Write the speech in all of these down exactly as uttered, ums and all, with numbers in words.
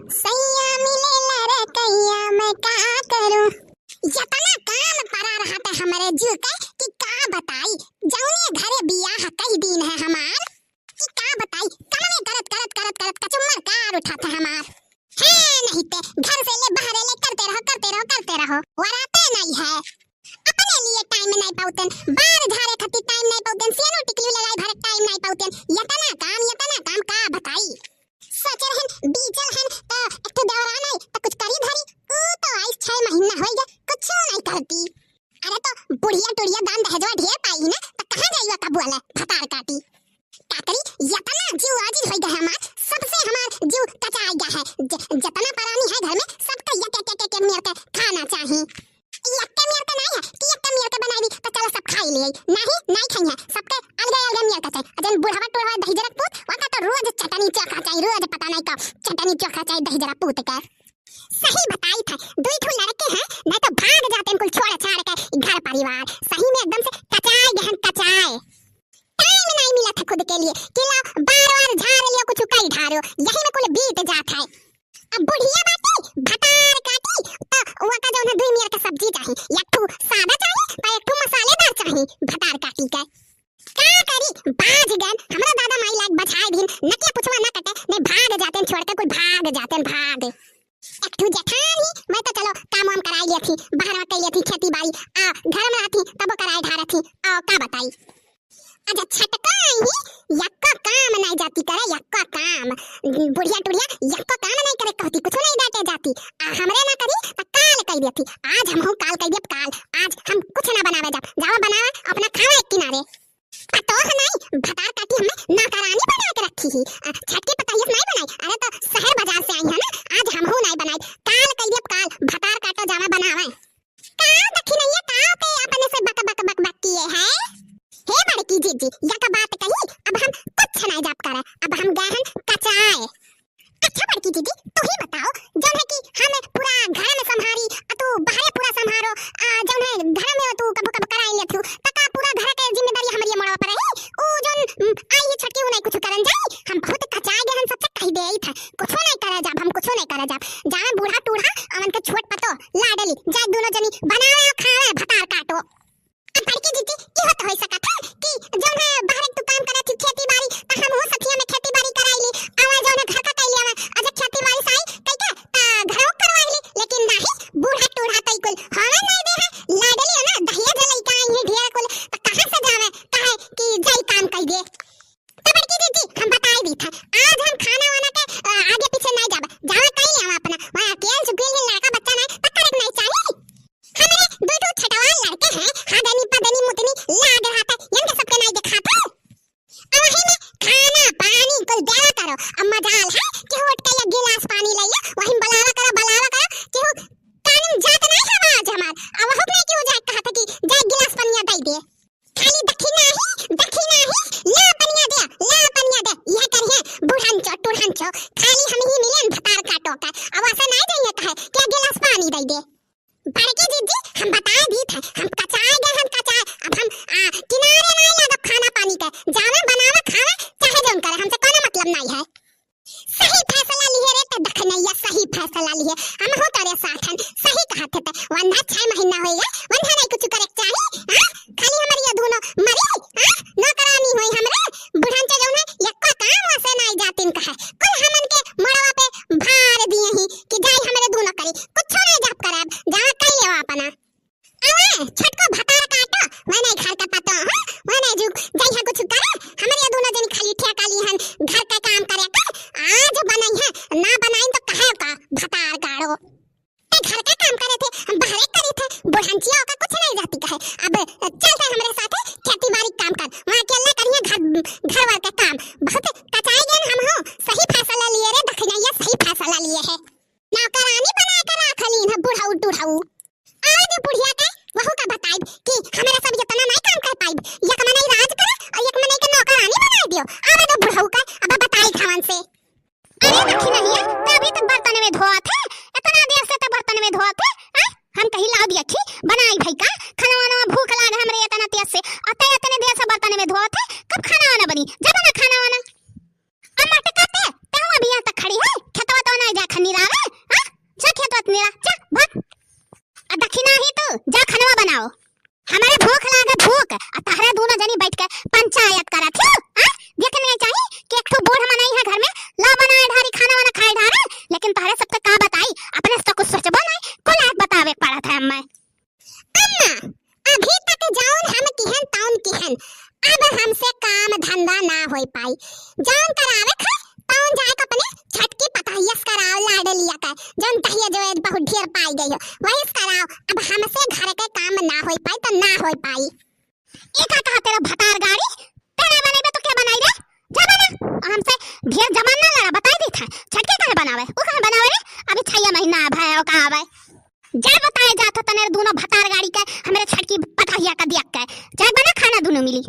सैया मिले लड़कैया मैं का करूं। यतना काम परा रहत है हमरे जीव के कि का बताई। जौने घरे बियाह कई दिन है हमार कि का बताई, कमवे करत, करत, करत, करत कचुम्मर कार उठात है हमार। है नहीं ते घर से ले बाहर ले करते रहो, करते रहो, करते रहो, वराते नहीं है। अपने लिए टाइम नहीं पाउतेन, बार झारे खातिर टाइम नहीं पाउतेन, सेनो टिकली लगाई भरे टाइम नहीं पाउतेन। यतना काम, यतना काम का बताई। सोच रहन डीजल हन त एक ठो देवरान आई त कुछ करी धरी, ऊ तो आई छह महीना होई गया, कुछ नहीं करती। अरे तो बुढ़िया टुढ़िया दान दहेजवा ढेर पाई ना, त कहाँ जाई ओका बोले भतार काटी। का करी, यतना जीव आजिज होई गए हमार, सबसे हमार जीव कचाई गया है। ज-, जतना परानी है घर में, सबका एक, एक, एक, एक, एक मेर के खाना चाही। यक्के मेर के नाई है कि यक्के मेर के बनाई दी, तो चलो सब खाई लिए। नहीं, नहीं खाई है, सबके अलगे अलगे मेर के चाही। अजन बुढ़वा टुढ़वा दही जरक पूत, वका तो रोज चटनी चोखा चाही, रोज पता नहीं का चटनी चोखा चाही दही जरा पूत के। सही बताई था, दुई ठो लड़के हैं, नहीं तो भाग जाते हैं कुल छोड़ छाड़ के घर परिवार। सही में एकदम से कचाए गहन कचाए। टाइम नहीं मिला था खुद के लिए कि ला बार बार झाड़ लियो, कुछ कई ढारो, यही में कुल बीत जात है। अब बुढ़िया बाटी भतार काटी, तो वका जौन है दुई मेर के सब्जी चाही, एक ठो सादा चाही, तो एक ठो मसालेदार चाही भतार काटी के। का करी, बाज गन, हमरा दादा माई लाग बचाए दिन, नकिया पुछवा ना कटे, नहीं भाग जाते छोड़ के, कुल भाग जाते, भाग। एक ठो जेठान ही, मैं तो चलो काम वाम कराई लिया थी, बाहर में कई लिया थी खेती बाड़ी, आ घर में रहती तबो कराए ढारा थी, आ का बताई। अच्छा छटका ही, यक्का काम नहीं जाती करे, यक्का काम। बुढ़िया टुढ़िया यक्का काम नहीं करे कहती, कुछ नहीं डांटे जाती। आ हमरे ना करी त काल कई देती। आज हम हूँ काल कई देब काल। आज हम कुछ ना बनावे जाब। जावा बनावा अपना खावा एक किनारे। पतोह नहीं, भतार काटी हमें नौकरानी बना के रखी ही। आ, छटकी पतोहिया नहीं बनाई। अरे तो शहर बाजार से आई है ना, आज हम हूँ नहीं बनाई। काल कई देब काल, भतार काटो जावा बनावे। का दखिनैया का पे अपने से बक बक बक बक किए है? हे बड़की जीजी, यक बात कही, अब हम कुछ नहीं जाब करे, अब हम गए हन कचाए। अच्छा बड़की जीजी, तू ही बताओ, जौन है कि हम पूरा घर में संभारी, आ तू बाहरे पूरा संभारो, आ जौन है घर में तू कबो कबो कराई लेत हूँ, त का पूरा घर के जिम्मेदारी हमरी मोड़वा पर रही? ऊ जौन, उम, आई है छटकी, ऊ नहीं कुछ करन जाई? हम बहुत कचाए गए हन, सबसे कही दे आई था, कुछो नहीं करे जाब, हम कुछो नहीं करे जाब। जावे बूढ़ा टूढ़ा, अवन के छोट पतो, लाडली, जाए दोनों जनी बनावे और खावे, भतार काटो। अब बड़की जीजी, इहो तो होई सकत है कि जौन है बाहर एक तू काम करत ही खेती बाड़ी, त हम हो सथिया में खेती बाड़ी कराई ली, आवा जौन है घर का कई ली आवा, अजे खेती बाड़ी साई कई के, त घरौ करवाई ली, लेकिन नाही, बूढ़ा टूढ़ा तई कुल होवे नहीं दे है, लाडली है ना, दहेज लइका आई है ढेर कुल, त कहाँ से जावे, काहे कि जाई काम कई दे। तो बड़की जीजी, हम बताई दी था, आज हम खाना वाना के, अ, आगे पीछे नहीं जाबे, जावे कई ले आवा अपना, वहाँ अकेल चुकेल है, लड़का बच्चा नहीं, तो करे के नहीं चाहिए। हमरे दो ठो छटवा लड़के हैं, हादनी पदनी मुतनी लाग रहा था, इनके सबके नहीं दिखा था। अब वही में खाना पानी कुल देवा करो, अब मजाल है कि उठ के एक गिलास पानी ले लो, वही में बुलावा करो, बुलावा करो, कि वो कानून जात नहीं है आज हमार, अब वो नहीं कि वो जाए कहा था कि जाए गिलास पनिया दे दे। खाली दखिना ही, दखिना ही, ला पनिया दे, ला पनिया दे, यह करिए बुढ़ंचो, टुढ़ंचो, खाली हम ही मिलन भतार काटो का, अब ऐसा नहीं जाइए कहे, क्या गिलास पानी दे दे। बड़की जीजी, हम बताए दी थे, हम कचाए गए, हम कचाए, अब हम, आ, किनारे नहीं लागब खाना पानी के, जावे बनावे खावे, चाहे जौन करे, हमसे कोनो मतलब नहीं है। सही फैसला लिए रे ते दखनैया, सही फैसला लिए। हम हो तोरे साथ हन, सही कहत है ते। वंधा छह महीना होई गए, वंधा नहीं कुछ करे के चाही, हाँ? खाली हमरी ये दोनों मरी, हाँ? नौकरानी होई हमरे, बुढ़न के जौन है, यक्को काम वसे नहीं जातिन कहे। कुल हमन के मड़वा पे भार दिए ही कि जाई हमरे दोनों करी, कुछ नहीं जाप करब, जावा कई लेवा अपना। अरे, छोटको भतार काटो, वने घर का पतो, हाँ? वने जो जइहा कुछ करे, हमरे ये दोनों जन खाली ठेका ली हन, घर का काम करे के, आज बनाई है, ना बनाई तो कहे का भतार काटो। ते घर का काम करे थे, हम बाहरे करे थे, बुढ़ंचिया का कुछ नहीं जाती कहे। अब चलते हमरे साथे खेती बाड़ी काम कर, वहाँ अकेला करिए घर, घर वर का काम। बहुत कचाई गए हम हो, सही फैसला लिए रे दखनैया, सही फैसला लिए है। नौकरानी बना के राख लीन है बुढ़ऊ टुढ़ऊ। आवे दे बुढ़िया के, वहू का बताइब कि हमरा सब इतना नहीं काम कर पाइब। एक मनई राज करे और एक मनई के नौकरानी बनाई दियो। आवे दे बुढ़ऊ का, अब बताई खावन से। अरे दखिनैया, ते अभी तक बर्तन में धोत है, इतना देर से ते बर्तन में धोत है, हैं? हम कही लाओ दिया खी, बनाई भाई का, खाना वाना भूख लाग हमरे इतना तेज से, अते इतने देर से बर्तन में धोत है, कब खाना वाना बनी? जब ना खाना वाना। अब मटका ते, तेहू अभी यहाँ तक खड़ी है, खेतवा तो नहीं जा खनी तौन करावे क है, तौन जाए के अपने छोटकी पतहिया से कराओ, लाडलिया का, जौन दहेज वेज बहुत ढेर पाई गई हो, वही से कराओ। अब हमसे घर के काम ना होई पाई तो ना होई पाई। ई का कहा तेरा भतार गाड़ी? ते ना बनइबे तो के बनाई रे? जा बना। हमसे ढेर जबान ना लड़ा, बताई देत है। छोटकी काहे बनावे? उ काहे बनावे रे? अभी छइया महीना आवे है, ओका आवे। जा बताए जात हो तने दुनो भतार गाड़ी के, हमरे छोटकी पतहिया का दिया के। जा बना खाना दुनो मिली।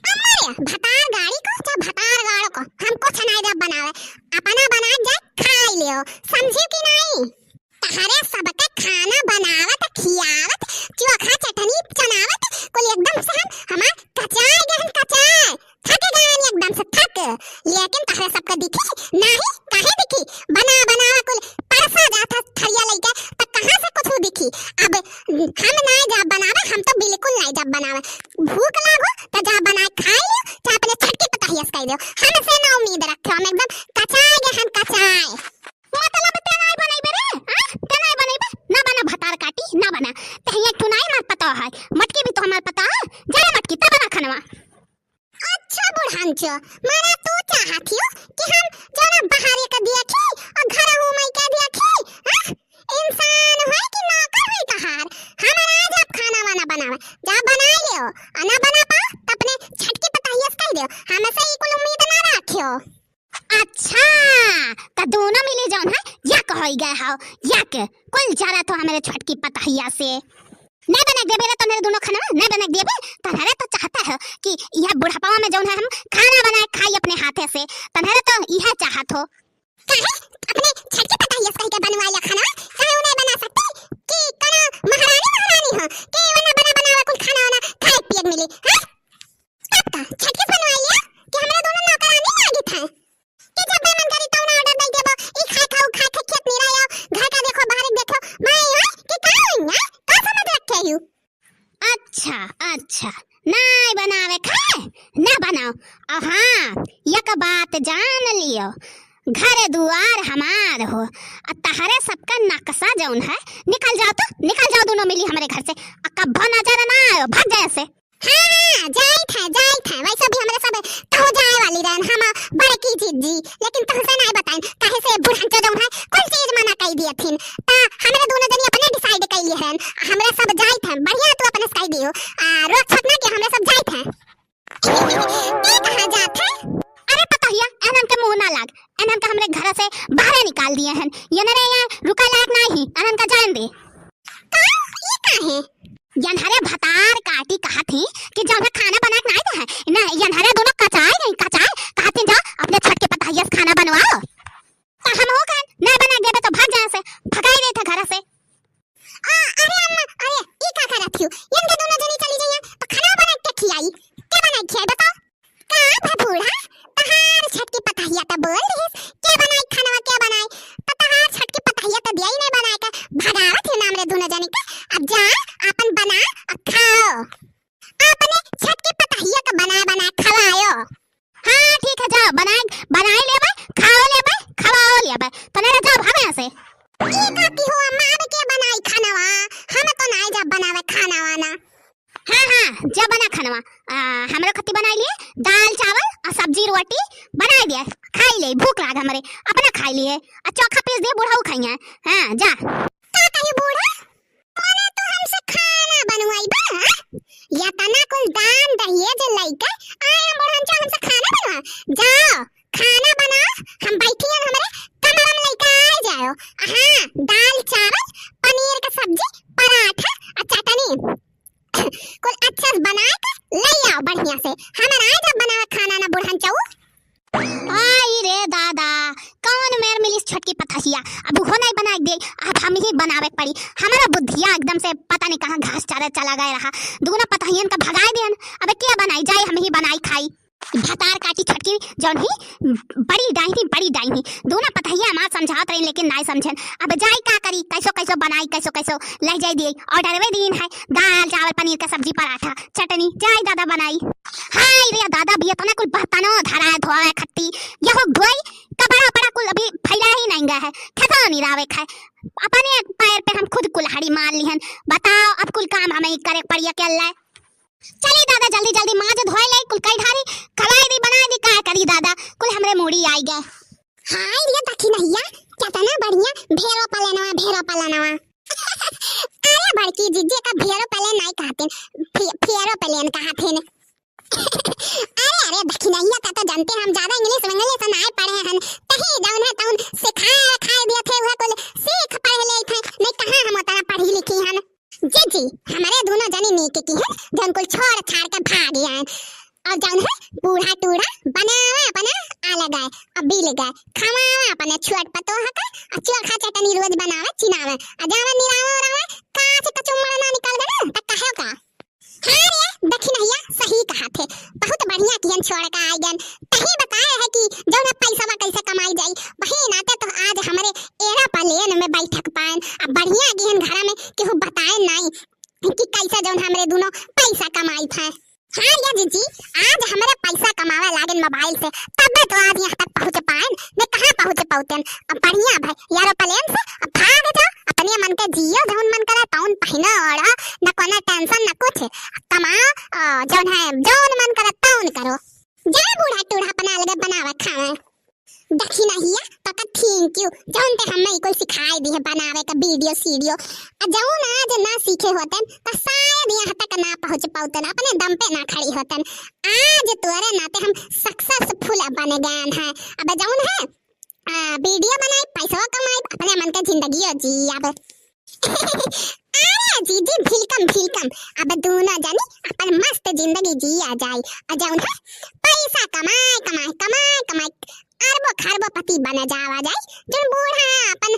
अरे भतार गाड़ी को, जा भतार गाड़ो को, हम कुछ नहीं देब बनावे। अपना बना के जा खाई लियो, समझियो कि नहीं? तहरे सबके खाना बनावत, खियावत, चोखा चटनी चनावत, कुल एकदम से हम, हमार कचाए गहन कचाए, थक गए एकदम से थक। लेकिन तहरे सबके दिखी नाही, काहे दिखी? बना बनावा कुल परसा जात है थरिया लइके, त कहाँ से कुछ दिखी? अब हम ना जा बनावे, हम तो बिल्कुल नहीं जा बनावे। भूख लागो त जा बनाए खाई लियो, चाहे अपने छोटकी पतहिया से कह दियो, हमसे ना उम्मीद रखो, हम एकदम कचाए गहन कचाए। मतलब ते नाय बनइबे रे, हाँ? ते नाय बनइबे? ना बना भतार काटी, ना बना। ते हियाँ क्यों नाय मार पता है? मटकी भी तो हमार पता है। जा रे मटकी, ते बना खनवा। अच्छा बुढ़ांचो, माने तू चाहत हियो कि हम जौन बाहर के देखी और घर हूँ मई के देखी, हाँ? इंसान होई कि नौकर होई तहार? हम ना जाब खाना वाना बनावे। जा बनाई लियो, आ ना बना पाओ त अपने छोटकी पतहिया से कह दियो, हमसे ई कुल उम्मीद ना रखियो। अच्छा, त दोनों मिली जौन है, या कहो गए हो, या के कुल जरा तो हमरे छोटकी पतहिया से। नहीं बना के देबे रे तोहरे दोनों खाना, नहीं बना के देबे, तोहरे तो चाहता है कि यह बुढ़ापा में जौन है हम खाना बनाए खाई अपने हाथे से, तोहरे तो यह चाहत हो। काहे? अपने छोटकी पतहिया से कह के बनवाया खाना, काहे उ नहीं बना सकती कि कना महारानी महारानी हो, कि वरना बना बनावा कुल खाना वाना खाए पिए के मिली, हाँ? तब का छोटकी से बनवाई लिया कि हमरे दोनों नौकरानी लागित है। कि जब मन करी तौन order दे देबो, ई खाए खाओ, खाए खाए खेत निरायो, घर का देखो, बाहर देखो, मैं होय कि का होई, हैं? का समझ रखे यू? अच्छा, अच्छा, नाय बनावे खाए, ना बनाओ। और हाँ, एक बात जान लियो, घर दुआर हमार हो, आ तहरे सबका नक्शा जौन है, निकल जाओ तो, निकल जाओ दोनों मिली हमरे घर से, आ कब्बो नजर ना आयो, भाग जाए से। हाँ, जाइत है, जाइत है। वैसे भी हमरे सब तहु जाए वाली रहन, हम बड़की जिज्जी, लेकिन तहसे नाय बताइन, काहे से बुढ़न के जौन है, कुल चीज मना कई दिए थिन। त हमरे दोनों जनी अपने decide कई लिए रहन, हमरे सब जाइत है, बढ़िया तू अपने से कई दियो, आ, रोक छोक ना कि हमरे सब जाइत है। ते कहाँ जात है? अरे पतहिया, एनन के मुँह ना लाग, एनन के हमरे घर से बाहरे निकाल दिए हन, ये नरे यहाँ रुका लायक नाय ही, एनन का जान दे। का? ई काहे? यन्हरे भतार काटी कहत ही कि जौन है खाना बना के नाय दे है। ना, यन्हरे दोनों कचाए नहीं, कचाए। कहत ही, "जा, अपने छोटकी पतहिया से खाना बनवाओ।" त हमहू कहन, "नहीं बना के देबे तो भाग जाए से।" भगाई देत है घर से। आ, अरे अम्मा, अरे, ई का करत हियो? यन्हरे दोनों जनी चली जाइए, तो खाना बना के खियाई। के बनाई खियाई, बताओ? का भा बूढ़ा, तहार छोटकी पतहिया त बोल रहिस, "के बनाई खानवा, के बनाई?" त तहार छोटकी पतहिया त दिया ही नहीं बनाए के, भगावत ही नाम रे दोनों जनी के। अब जा, आपन बना, अब खाओ। अपने छोटकी पतहिया के बना, बना खवायो। हाँ, ठीक है, जाओ, बनाए, बनाए लेबे, खाओ लेबे, खवाओ लेबे। तने रे जाओ, भाग यहाँ से। ई का की हुआ, मार के बनाई खानवा, हम तो नाई जा बनावे खाना वाना। हाँ, हाँ, जा बना खानवा। आ, हमरो खत्ती बनाई लिए, दाल, चावल आ सब्जी, रोटी बनाई दिए, खाई ले, भूख लाग हमरे, अपना खाई लिए। आ चोखा पीस दिए, बुढ़ऊ खाइए। हाँ, जा। का कही बूढ़ा? अरे तू हमसे खाना बनवाई बा, हाँ? या तना कुल दान दहेज लइके आए बुढ़न जा हमसे खाना बनवा। जाओ, खाना बनाओ, हम बैठी हैं हमरे कमरा में लइके आ जाओ। हाँ, दाल, चावल, पनीर का सब्जी, पराठा आ चटनी। कुल अच्छा से बना के ले आओ बढ़िया से। हमर आए जब बनावे खाना ना बुढ़न चाऊ। आई रे दादा, कौन मेर मिलिस छोटकी पतहिया, अब उहो नहीं बना के दे, अब हम ही बनावे के पड़ी। हमारा बुद्धिया एकदम से पता नहीं कहाँ घास चारे चला गए रहा। दुगुना पतहियन का भगाए देन, अब क्या बनाई जाए, हम ही बनाई खाई। भतार काटी छोटकी जौन ही बड़ी डाइन ही, बड़ी डाइन ही। दोनों पतहिया हमार समझावत रही लेकिन नाय समझन। अब जाई का करी, कैसो कैसो बनाई, कैसो कैसो ले जाई दिए। Order वे दीन है, दाल, चावल, पनीर का सब्जी, पराठा, चटनी, जाई दादा बनाई। हाय रे दादा, भी इतना कुल बर्तनो धराए धोए खत्ती। यहो धोई का बड़ा बड़ा कुल अभी फैला ही नहीं गया है। खेतो नहीं रावे खाए। अपने पैर पे हम खुद कुल्हाड़ी मार लिहन। बताओ अब कुल काम हमें ही करे पड़िया के अल्लाह। चली दादा, जल्दी जल्दी माज धोए लाई, कुल कई ढारी, खवाए दी, बनाए दी, का करी दादा, कुल हमरे मूड़ी आई गए। हाय रे दखिनहिया, केतना बढ़िया भेड़ो पलेनवा, भेड़ो पलेनवा। अरे बड़की जिज्जी का भेड़ो पलेन नाई कहतिन, फे-, फेरो पलेन कहतिन। अरे, अरे, दखिनहिया का तो जानते हम, ज्यादा English विंग्लिश नाई पढ़े हन, तही जौन है तौन सिखाए खाए दिए थे, वह कुल सीख पढ़ ले थे, नहीं कहाँ हम उतना पढ़ी लिखी हन। जिज्जी, हमरे दोनों जनी नीक किहन, जौन कुल छोड़ छाड़ के भाग आए। और जौन है बूढ़ा टूढ़ा बनावा अपना अलग है, और बिल गए खवावा अपने छोट पतोह का, और चोखा चटनी रोज बनावे चिनावे, और जावन निरावा उरावा काच कचुम्मड़ ना निकल गए ना, त कहो का? हाँ रे, दखिनहिया सही कहत है, बहुत बढ़िया किहन छोड़ का आइ गन। तही बताए है कि जौन है पैसा कैसे कमाई जाई, वही नाते तो आज हमरे एरा पलेन में बैठक पाएन। अब बढ़िया किहन घर में केहू बताए नाई कि कैसे जौन हमरे दोनों पैसा कमाई थे। हाँ रे जिज्जी, आज हमरे पैसा कमावे लागेन मोबाइल से, तबे तो आज यहाँ तक पहुँच पाएन, न कहाँ पहुँच पौतेन। अब बढ़िया भाई, एरोप्लेन से अब भाग जाओ, अपने मन के जियो, जौन मन करे तौन पहिनो ओढ़ो, न कोनो tension न कुछ, कमाओ, अ, जौन है, जौन मन करे तौन करो। जा बूढ़ा टूढ़ा अपना अलगे बनावे खावे। दखिनहिया, तोका thank you, जौन ते हमें ई कुल सिखाए दिहे बनावे का video सीडियो। आ जौन आज ना सीखे होतेन, त शायद यहाँ तक ना पहुँच पौतेन, अपने दम पे ना खड़ी होतेन। आज तोरे नाते हम successful बन गए हैं। अब जौन है, आ, video बनाई, पैसवा कमाई, अपने मन के जिंदगी जी। अब अरे जिज्जी, भिलकम, भिलकम, अब दोनों जनी अपन मस्त जिंदगी जिया जाई। और जौन है, पैसा कमाए, कमाए, कमाए, कमाए, अरबों खरबों पति बन जावा जाई। जौन बूढ़ा अपन,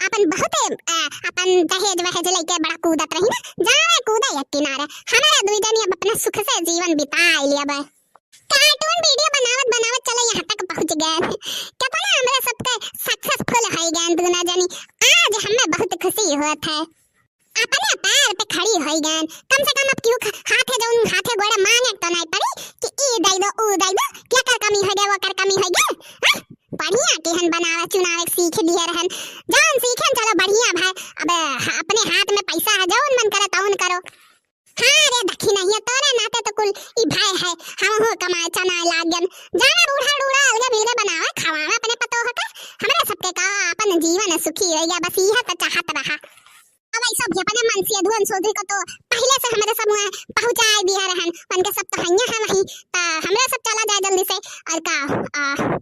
अपन बहुते, अ, अपन दहेज वहेज लेके बड़ा कूदत रही ना, जावे कूदे एक किनारे। हमारा दुई जनी अब अपना सुख से जीवन बिता लिया बे। Cartoon video बनावत बनावत चलो यहाँ तक पहुँच गए। कितना हमरे सबके successful हो गए दोनों जनी। आज हमें बहुत खुशी होत है, अपने पैर पे खड़ी हो गए। कम से कम अब केहू ख-, हाथे जौन हाथे गोड़े मांगे तो नहीं पड़ी कि ई दे दो, ऊ दे दो, केकर कमी हो गए, ओकर कमी हो गए। हाँ? बढ़िया किहन बनावे चुनावे सीख दिए रहन, जौन सीखन चलो बढ़िया भाई। अब ह-, अपने हाथ में पैसा है, जौन मन करे तौन करो। हाँ रे दखिनहिया, तोरे नाते तो कुल ई भाई है, हमहू कमाए चनाए लाग गन। जावे बूढ़ा डूढ़ा अलगे बिलगे बनावे, खवावे अपने पतोह के। हमरे सबके का अपन जीवन सुखी रह गया, बस इहे तो चाहत रहा। अब ऐसा भी अपने मनसेधु अनसेधु को तो पहले से हमरे सब वहाँ पहुँचाए दिया रहन, उनके सब तो हइया है वहीं, त हमरे सब चला जाए जल्दी से। और का, आ,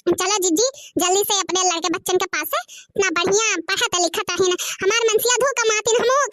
चलो जिज्जी, जल्दी से अपने लड़के बच्चन के पास से इतना बढ़िया पढ़त लिखत रही ना, हमार मनसेधु कमातिन, हमहू